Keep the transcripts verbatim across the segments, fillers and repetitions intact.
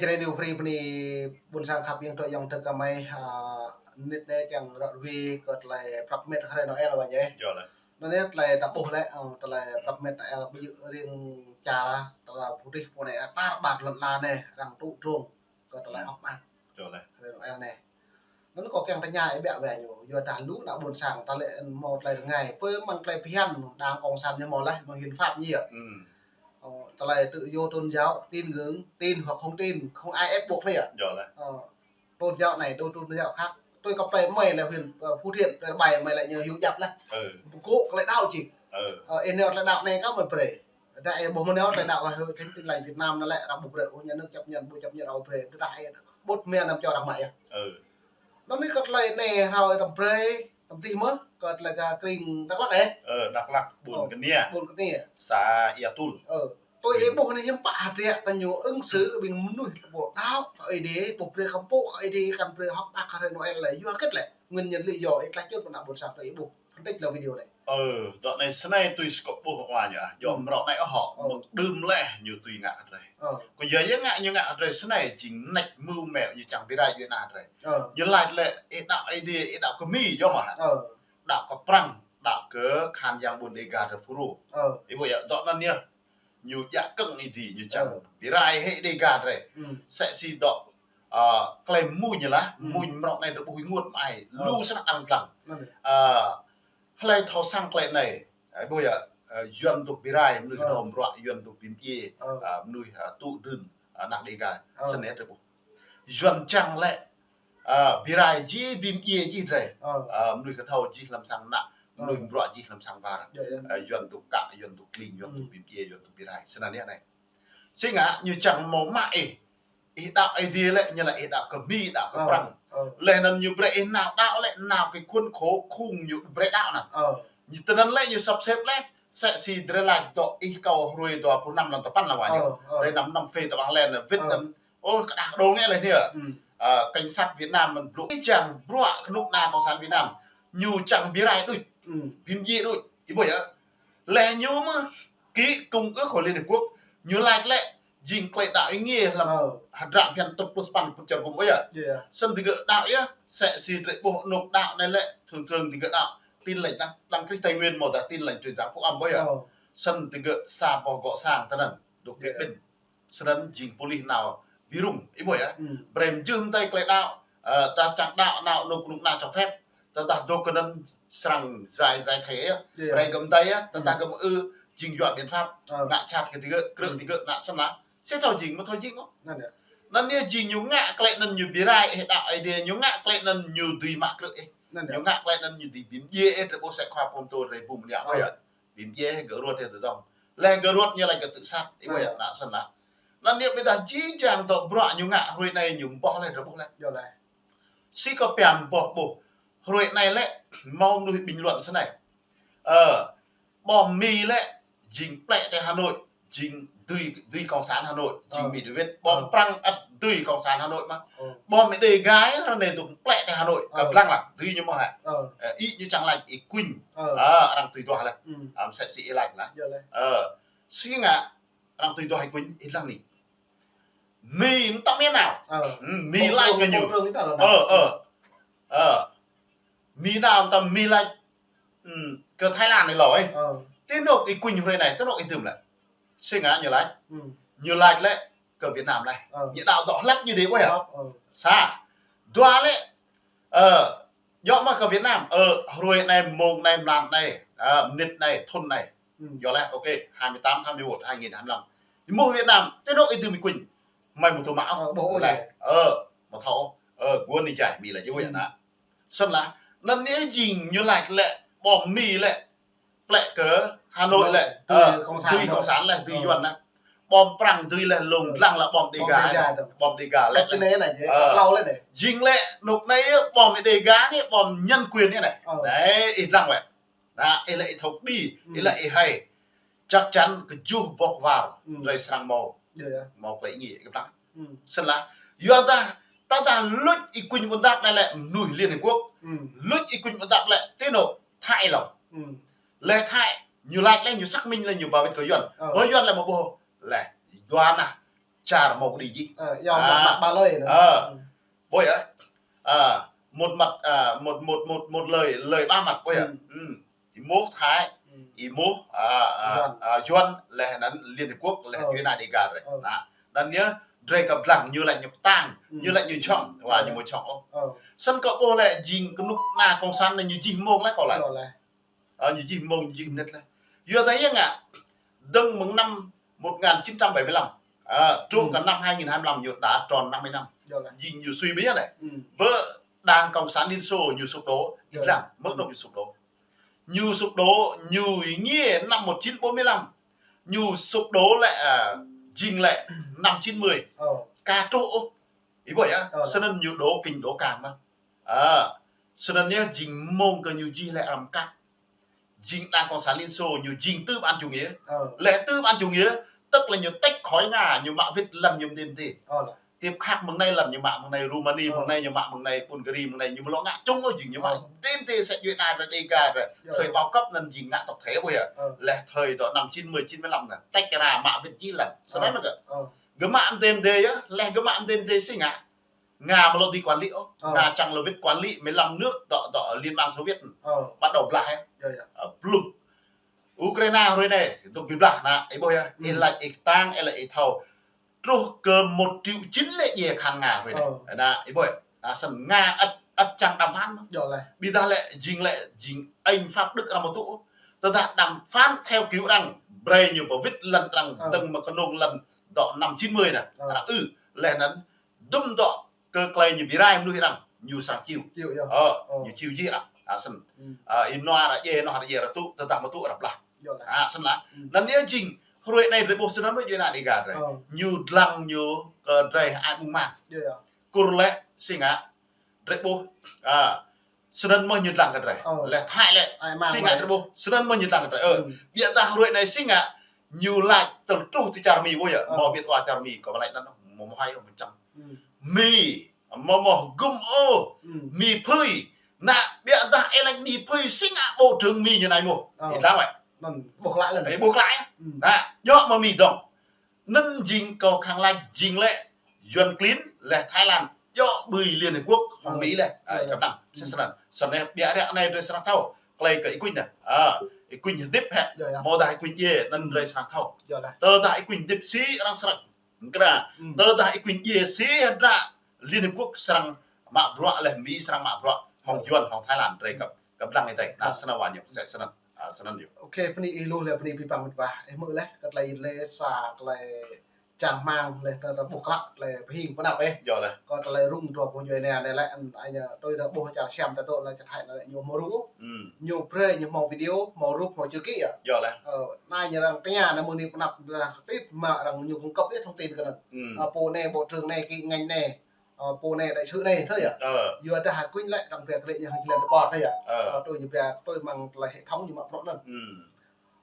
Jrai New Free bơni ƀôn sang khăp yang trŏ yang tơk kơ mơi, ha, nit anai kiăng ră ruai kơ tơlơi prăp met hrơi Noel wa yơh. Yơh lah. Anŭn yơh tơlơi ta ƀuh lĕ, ơ, tơlơi prăp met Noel ƀu djơ̆ riêng čar, tơlơi putih pô anai, tar ƀar lŏn la anai, arăng tŭ drông kơ tơlơi hơ̆k mơak. Yơh lah. Hrơi Noel anai. Anŭn kâo kiăng tơña ih biă wai ñu, yua dah lu ană ƀôn sang ta lĕ hmâo tơlơi rơngai, pơ mơ̆ng tơlơi phiăn, đảng cộng sản ñu hmâo lah, mơ̆ng hiến pháp ñu yơh. Ơ, tơlơi tự do tôn giáo, tín ngưỡng, tin hoặc không tin, không ai ép buộc đấy ạ. Yơh lah. Ơ, tôn giáo này, tôn, tôn giáo khác. Tôi có plei mơi là huyện, ờ, Phú Thiện, plei bai mơi là nhờ hyu djăp lah. Ơ. Kơ tơlơi đaŏ či. Ơ, ih nao tơlơi đaŏ anai kâo mơi brơi. Dah ih ƀuh mơ̆n nao tơlơi đaŏ kơ Hội Thánh Tin Lành Việt Nam anŭn lĕ, arăng ƀu brơi ôh, nhà nước chấp nhận, ƀu chấp nhận ôh brơi. Dah ih ƀuh mơ̆n năm čô arăng mă yơh. Ơ. Anŭn ih kơ tơlơi anai hrơi tăm brơi, tăm tih mơ̆n, kơ tơlơi kơ krĭng Dak Lak ơ. Ơ, Dak Lak, ƀuôn Kơnia. Ƀuôn Kơnia. Xã Ia Tun. Ơ. Tui ih ƀuh anai hiư̆m pă hơdră kơ ñu ứng xử ƀing mơnuih ƀu đaŏ kơ Ơi Adai, ƀu brơi kơmpŏk kơ Ơi Adai, kăn brơi hơ̆k mơak kơ hrơi Noel lĕ, yua hơget lĕ. Nguyên nhân lý do ih tlaih čut pơ ană ƀôn sang plei ih ƀuh. Phân tích lơ video anai. Ơ, dŏ anai snei tui skop ƀuh wa ñu ah, yua mrâo anai ôh hŏ, mơ̆ng đưm leh ñu tui ngă hơdrơi. Kơ yua yơh ngă ñu ngă hơdrơi snei jing nač mơ̆ mơ̆ ñu čang bi rai djuai ana hơdrơi. Ñu laĭ lĕ, ih đaŏ Ơi Adai, ih đaŏ kơ Mi, yua mơ̆ hă? Đaŏ kơ Prăng, đaŏ kơ khăn yang ƀôn Dega hơdrơi Fulro. Ih ƀuh yơh, dŏ anŭn yơh. Ñu djă kơ̆ng Ơi Adai, ñu čang bi rai hĭ Dega hơdrơi. Sĕ si dŏ, ơ, tơlơi mơ̆ng ñu lah, mơ̆ng mrâo anai hơdrơi ƀuh ih ngŏt mơai, lu snăk arăng lăng. Ơ, hlơi thâo sang tơlơi anai, ơ, ih ƀuh yơh, ơ, Yuan dŏ bi rai, mơnuih thâo bruă, Yuan dŏ bi mdjiê, ơ, mơnuih, ơ, tŭ dưn, ơ, ană Dega, snei hơdrơi ƀuh. Yuan čang lĕ, ơ, bi rai jih, bi mdjiê jih hơdrơi. Ơ, mơnuih kơthâo jih hlăm sang ană, mơnuih bruă jih hlăm sang war. Ơ, Yuan dŏ kă, Yuan dŏ kling, Yuan dŏ bi mdjiê, Yuan dŏ bi rai. Snăn yơh anai. Si ngă ñu čang hmâo mă ih, ih đaŏ Ơi Adai lĕ, ñu laĭ ih đaŏ kơ Mi, đaŏ kơ Prăng. Leh anŭn ñu brơi ih nao đaŏ lĕ, nao kơ khuôn khổ khung ñu brơi đaŏ anŭn. Ñu tơnăn lĕ ñu sắp xếp lĕ, sĕ si drơi lač dŏ ih kâo hrơi dua pluh năm lăm tơpăn lah wa ñu. Drơi năm năm phê tơpăn lĕ, wĭt năm, ơ, kơđah kơđông lĕ anai. Ơ, cảnh sát Việt Nam mơ̆n blŭ. Ih čang bruă kơnuk kơna Cộng sản Việt Nam. Ñu čang bi rai đôč. Bi mdjiê đôč. Ih ƀuh yơh. Leh ñu mơ̆ ký công ước của Liên Hiệp Quốc. Ñu lač lĕ, jing tơlơi đaŏ ih ngiê hlăm hơdră phiăn tơpluh sapăn pơčar gum ƀuh yơh. Snăn digơ̆ đaŏ yơh, sĕ si drơi ƀuh anŏ đaŏ anai lĕ, thường thường digơ̆ đaŏ Tin Lành Đấng, Đấng Christ Tây Nguyên mơ̆ dah Tin Lành Truyền Giảng Phúc Âm ƀuh yơh. Snăn digơ̆ sa boh gŏ sang tơnăn, dŏ kĕ ƀĭn. Snăn jing pôlis nao bi rŭng, ih ƀuh yơh. Brơi mjưh mơtai tơlơi đaŏ, ơ, ta čang đaŏ nao anŏ kơnuk kơna cho phép, tơdah dŏ kơnăn srăng giải, giải thể yơh. Brơi gơ̆ mơtai yơh, tơdah gơ̆ mơư, jing yua biện pháp, ngă čăt kơ digơ̆, krư̆ digơ̆, ngă snăn lah. Sĕ thâo jing, mơ̆ thâo jing ôh. Anŭn yơh jing ñu ngă tơlơi anŭn ñu bi rai ih đaŏ Ơi Adai, ñu ngă tơlơi anŭn ñu dưi mă krư̆ ih. Ñu ngă tơlơi anŭn ñu dưi bi mdjiê ih, drơi ƀuh sĕ khua pơtô drơi ƀuh mơ̆ng anai ƀuh yơh. Bi mdjiê ih gơ̆ ruăt ih tơdŏng. Leh gơ̆ ruăt ñu laĭ gơ̆ tự sát, ih ƀuh yơh, ngă snăn lah. Anŭn yơh ƀiădah jih jang dŏ bruă ñu ngă hrơi anai ñu mơboh leh, drơi ƀuh leh. Si kâo pia mơboh ƀuh. Hrơi anai lĕ, hmâo mơnuih bình luận snei. Ơ, ƀom Mi lĕ, jing plĕ tơ Hà Nội, jing dưi, dưi Cộng sản Hà Nội, jing Mi David. Ƀom Prăng ăt dưi Cộng sản Hà Nội mơ̆. Ƀom Ơi Adai gai, ră anai dŏ plĕ tơ Hà Nội, kơ blang lah, dưi ñu mơ̆ hă. Ơ, ih ñu čang lač ih kuñ. Ơ, arăng tui duah leh. Ơ, msĕ si ih lač lah. Ơ, si ngă, arăng tui duah ih kuñ, ih lăng anai. Mi mơtam mơ̆ nao. Mi lač kơ ñu. Ơ, ơ. Ơ. Mi nao mơtam Mi lač, ơ, kơ Thái Lan anai lŏ ih. Tơ anŏ ih kuñ hrơi anai, tơ anŏ ih dưm leh. Si ngă ñu lač. Ñu lač lĕ kơ Việt Nam leh. Ñu đaŏ dŏ hlăk ñu dih ƀuh yơh. Sa. Dua lĕ, ơ, djŏ mơ̆ kơ Việt Nam, ơ, hrơi anai, mông anai, mlan anai, ơ, mnĭt anai, thŭn anai. Yua leh, ok, hai mươi tám tháng mười một, hai nghìn hai mươi lăm. Mơ̆ Việt Nam, tơ anŏ ih dưm ih kuñ. Mơi ƀu thâo mă ôh. Ơ, ƀuh ôh leh. Ơ, ƀu thâo ôh. Ơ, guôn ih jai, Mi lač ih ƀuh yơh anai. Snăn lah, anŭn yơh jing ñu lač lĕ, ƀom Mi lĕ, plĕ kơ Hà Nội lĕ, dưi Cộng sản leh, dưi Yuan leh. Ƀom Prăng dưi leh, lông dlăng lah ƀom Dega leh. Ƀom Dega leh. Jing lĕ anŏ anai, ƀom Dega anai, ƀom nhân quyền anai. Anai, ih dlăng wơ̆t. Anai, ih lĕ ih thâo đĭ, ih lĕ ih hai. Chắc chắn kơ juh boh war, drơi srăng hmâo. Hmâo tơlơi ngă kơ blang. Snăn lah, yua dah, tơdah luč ih kuñ ƀuôn dap anai lĕ mơnuih Liên Hiệp Quốc. Luč ih kuñ ƀuôn dap lĕ tơ anŏ Thái lŏ. Leh Thái, ñu lač leh, ñu xác minh leh, ñu ba wĭt kơ Yuan. Ơ, Yuan lĕ mơ̆ ƀuh leh, dua nah. Čar mơ̆ kơ đi jih. Ơ, yua một mặt ba lời nữa. Ơ. Ƀuh yơh. Ơ, một mặt, ơ, một, một, một, một lời, lời ba mặt, ƀuh yơh. Ih mơ̆ Thái, ih mơ̆, ơ, ơ, Yuan, laih anŭn Liên Hiệp Quốc, laih United Nations. Anŭn yơh, drei kăp lăng ñu laĭ ñu kơtang, ñu laĭ ñu čŏng, wa ñu mơ̆ čŏng ôh. Snăn kâo ƀuh lĕ jing kơnuk kơna cộng sản anai ñu jih mơ̆ng lĕ kâo laĭ. Ơ, ñu jih mơ̆ng, ñu jih mơnit lĕ. Yua dah yơh ngă, dơ̆ng mơ̆ng năm một ngàn chín trăm bảy mươi lăm, ơ, truh kơ năm hai nghìn hai mươi lăm ñu đã tròn năm mươi năm. Jing ñu sui ƀiă anai. Bơ Đảng Cộng sản Liên Xô ñu sụp đổ, ih lăng, mơ̆ dŏ ñu sụp đổ. Ñu sụp đổ, ñu ngiê năm một chín bốn mươi lăm. Ñu sụp đổ lĕ, ơ, jing lĕ năm chín mươi. Ka truh ôh. Ih ƀuh yơh, snăn ñu đổ kinh đổ cang mơ̆n. Ơ, snăn yơh jing mơ̆ng kơ ñu jih lĕ arăng kăp. Jing Đảng Cộng sản Liên Xô ñu jing tư bản chủ nghĩa. Lĕ tư bản chủ nghĩa, tức là ñu tách khỏi Nga, ñu mă wĭt lăn ñu mơdê mơdê. Hiệp Khắc mơ̆ng anai lăn ñu mă mơ̆ng anai, Rumani mơ̆ng anai ñu mă mơ̆ng anai, Bulgari mơ̆ng anai, ñu mơ̆ lŏ ngă čŏng ôh jing ñu mă mơdê mơdê sĕ djuai anai ră Đêga ră. Thời bao cấp anăn jing ngă tập thể ƀuh yơh. Lĕ thời đó năm chín mươi, chín mươi lăm anăn, tách ra mă wĭt jih lăn. Snăn kơ. Gơ̆ mă mơdê mơdê yơh, lĕ gơ̆ mă mơdê mơdê si ngă. Nga mơ̆ lŏ dưi quản lý ôh. Nga čang lŏ wĭt quản lý mười lăm nước dŏ, dŏ Liên bang Xô Viết. Bắt đầu blah yơh. Ơ, blŭk. Ukraina hrơi anai, dŏ bi blah anai, ih ƀuh yơh. Ih laĭ ih kơtang, ih laĭ ih thâo. Truh kơ một triệu chín lĕ djai khan Nga hrơi anai. Anai, ih ƀuh yơh. Anai snăn Nga ăt, ăt čang đàm phán. Ƀiădah lĕ, jing lĕ, jing Anh Pháp Đức arăng mơ̆ tŭ. Tơdah đàm phán theo kiểu arăng, brei ñu pơwĭt lăn arăng, dơ̆ng mơ̆ kơnơ̆ng lăn dŏ năm chín mươi anai. Arăng ư, laih anăn dŭm dŏ kơ tơlơi ñu bi rai mơnuih arăng, ñu srăng čiu. Ơ, ñu čiu jih arăng. Ơ, snăn. Ơ, ih nua arăng djai, nua arăng djai arăng tŭ, tơdah mơ̆ tŭ arăng blah. Ơ, snăn lah. Anăn yơh jing, hrơi anai drei ƀuh snăn mơ̆ djuai anai Đêga drei. Ñu dlăng ñu kơ drei ai mơ̆ng mang. Kur lĕ, si ngă, drei ƀuh, ơ, snăn mơ̆ ñu dlăng kơ drei. Lĕ Thái lĕ, si ngă drei ƀuh, snăn mơ̆ ñu dlăng kơ drei. Ơ, ƀiădah hrơi anai si ngă, ñu laĭ tơl truh ti čar Mi ƀuh yơh, mơ̆ ƀiădah čar Mi, kâo laĭ anăn, mơ̆ mơ̆ hai ôh mơ̆ čang. Mi, mơ̆ mơ̆ gŭm ôh, Mi phưi. Anai, ƀiădah ih laĭ Mi phưi si ngă Bộ trưởng Mi ñu anai mơ̆. Ih lăng wĕ. Anăn ƀuh klă lĕ. Ih ƀuh klă yơh. Anai, djŏ mơ̆ Mi dŏng. Anăn jing kâo khăng laĭ jing lĕ Yuan klin lĕ Thái Lan djŏ ƀơi Liên Hiệp Quốc hŏng Mi lĕ. Ơ, kăp năng. Snăn. Snăn yơh, ƀiă ră anai drei srăng thâo. Tơlơi kơ Y Quynh anai. Ơ, Y Quynh hơdip hĕ. Mơ̆ dah Y Quynh djai, anăn drei srăng thâo. Tơdah Y Quynh hơdip si arăng srăng. Kơna, tơdah Y Quynh djai si hơdră Liên Hiệp Quốc srăng mă bruă lĕ, Mi srăng mă bruă hŏng Yuan, hŏng Thái Lan, drei kăp, kăp lăng ih tơi. Anai, snăn wa ñu, sĕ snăn. Ơ, snăn yơh. Ôkê, bơni ih lu lĕ, bơni abih bang mĕt wa. Ih hmư̆ lĕ, kơ tơlơi lĕ sa tơlơi čang rơmang lĕ, ta, ta ƀuh klă, tơlơi pơhing pơnăp ih. Kơ tơlơi rŭng dua boh djuai anai, anai lĕ, anŭn, anai, tui dua boh čar Siam ta dŏ lĕ čơthai anai lĕ ñu mơ̆ rŭng ôh. Ñu brei ñu mơ̆ video, mơ̆ rup, mơ̆ chữ ký yơh. Ơ, anai ñu arăng tơña, anai mơ̆ng anai pơnăp, anai tip mă arăng ñu cung cấp yơh thông tin kơ anŭn. Ơ, pô anai, bộ trưởng anai, ký ngành anai. Ơ, pô anai đại sứ anai, thâo yơh. Ơ. Yua dah Y Quynh lĕ, arăng pia klĕ ñu hăng jơlan tơpor, thâo yơh. Ơ. Ơ, tui ñu pia, tui mơ̆ng tơlơi hệ thống ñu mă prŏng anŭn.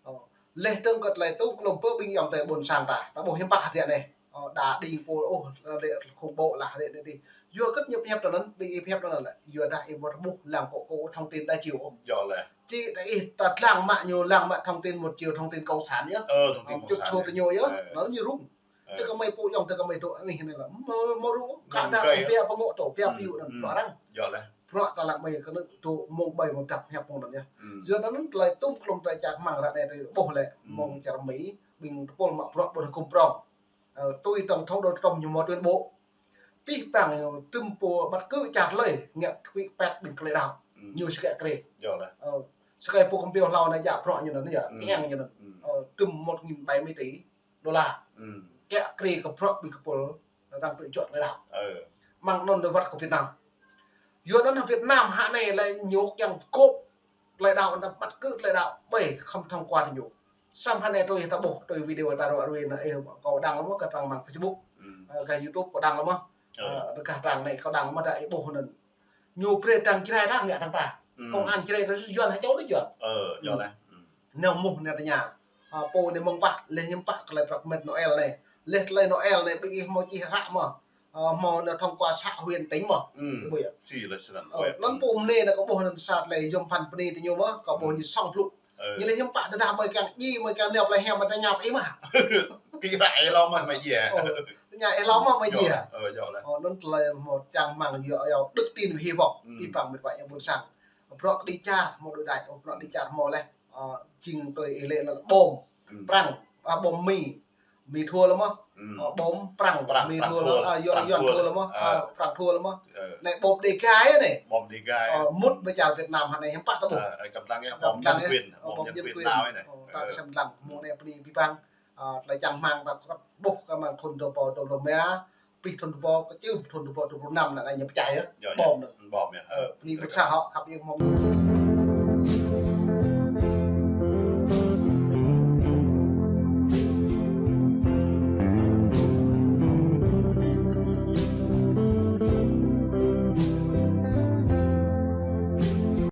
Ơ. Leh dơ̆ng kơ tơlơi tŭ klŏm pơ ƀing ayŏng adơi ƀôn sang ta, ta ƀuh hiư̆m pă hơdră anai. Ơ, đa đing pô, ôh, lĕ khủng bố lah, lĕ anai dih. Yua kơ ñu pơhiăp tui anŭn, ƀing ih pơhiăp tui anŭn lĕ. Yua dah ih ƀu ƀuh lăng kơ, kơ thông tin đa chiều ôh. Yơh lĕ. Či ta ih ta lăng mă ñu, lăng mă thông tin một chiều, thông tin cộng sản yơh. Ơ, thông tin cộng sản. Ơ, čut čô tơ ñu yơh. Ơ. Anŭn ñu rŭng. Ơ. Tơ kơ mơi pô ayŏng, tơ kơ mơi dŏ anih anai lĕ. Mơ̆, mơ̆ rŭng, kơ đa pia pơngŏ tơ, pia piu anŭn, bruă arăng. Yơh lĕ. Bruă ta lăng mơi kơ anŭn tơ mơ̆ng ƀai mơ̆ng dăp hiăp mơ̆ng anŭn yơh. Yua anŭn tơlơi tŭm klŏm tơlơi čang rơmang ră anai tui ƀuh lĕ, mơ̆ng čar Mi, ƀing tơpul mă bruă ƀôn hơkŭm prŏng. Ơ, tui tổng thống Donald Trump ñu mơ̆ tuyên bố. Pih pang ñu tŭm pô bất cứ čar tơlơi, ngă kơ pĭ pet ƀing tơlơi đaŏ. Ñu sơkĕ krê. Yơh lĕ. Ơ, sơkĕ pô kơmpio hlâo anai djă bruă ñu anŭn yơh, eng ñu anŭn. Ơ, tŭm một nghìn bảy mươi tỷ đô la. Kĕ krê kơ bruă ƀing kơpul, arăng tŭ juă tơlơi đaŏ. Mơ̆ng anŭn đa wăt kơ Việt Nam. Yua anŭn Việt Nam hă anai lĕ ñu kiăng pơkŏp tơlơi đaŏ, anăm bất cứ tơlơi đaŏ, ƀơi khŏm thông qua tơ ñu. Samơ̆ hă anai tui ta ƀuh, tui video ta ră ruai anai, ơ, kâo đăng lăm kơ trang mạng Facebook, ơ, kơ YouTube kâo đăng lăm. Ơ, kơ trang anai kâo đăng lăm dah ih ƀuh anŭn. Ñu brei arăng Jrai ta ngă arăng ta. Công an Jrai ta Yuan hă čô lĕ Yuan. Ơ, Yuan lĕ. Nao mơ̆ anai tơña. Ơ, pô anai mơ̆ng pă, leh hiư̆m pă tơlơi prăk met Noel anai. Leh tơlơi Noel anai ƀing ih mơ̆ čih hră mơ̆. Ơ, mơ̆ anai thông qua xã huyện tỉnh mơ̆. Ih ƀuh yơh. Či lĕ snăn. Ơ, anŭn pô mơnê anai kâo ƀuh anŭn sa tơlơi yom phăn bơni tơ ñu mơ̆, kâo ƀuh ñu sŏng blŭ. Ñu lĕ hiam pă tơdah mơi kiăng ji, mơi kiăng nao plei hiam, mơi tơña ih mă. Kơ ră ih lŏm mă mơi ji. Ơ, tơña ih lŏm mă mơi ji. Ơ, yua lĕ. Ơ, anŭn tơlơi mơ̆ čang rơmang yua, yua đức tin và hy vọng. Abih bang mĕt wa yang ƀôn sang. Bruă kơđi čar mơ̆ đôč đač, bruă kơđi čar mơ̆ lĕ. Ơ, jing tui ih lĕ lĕ bom, prăng, ơ, bom Mi. Mi thua lĕ mơ̆. Ơ, bom prăng, Mi thua lĕ, ơ, Yuan thua lĕ mơ̆. Ơ, prăng thua lĕ mơ̆. Anai bom Dega anai. Bom Dega. Ơ, mŭt ƀơi čar Việt Nam hơnai hiam pă tơƀuh. Ơ, kơmlăng yơh, bom nhân quyền, bom nhân quyền. Ơ, ta sem lăng, mơ̆ng anai bơni abih bang. Ơ, tơlơi čang rơmang ta krăp ƀuh kơ mơ̆ng thun dua rơbâo dua pluh rơma, pih thun dua rơbâo kơčưm, thun dua rơbâo dua pluh năm anai ñu pơčah yơh. Bom anŭn. Bom yơh. Ơ, bơni ƀuôn sang hŏ, khăp iêng mơ̆ng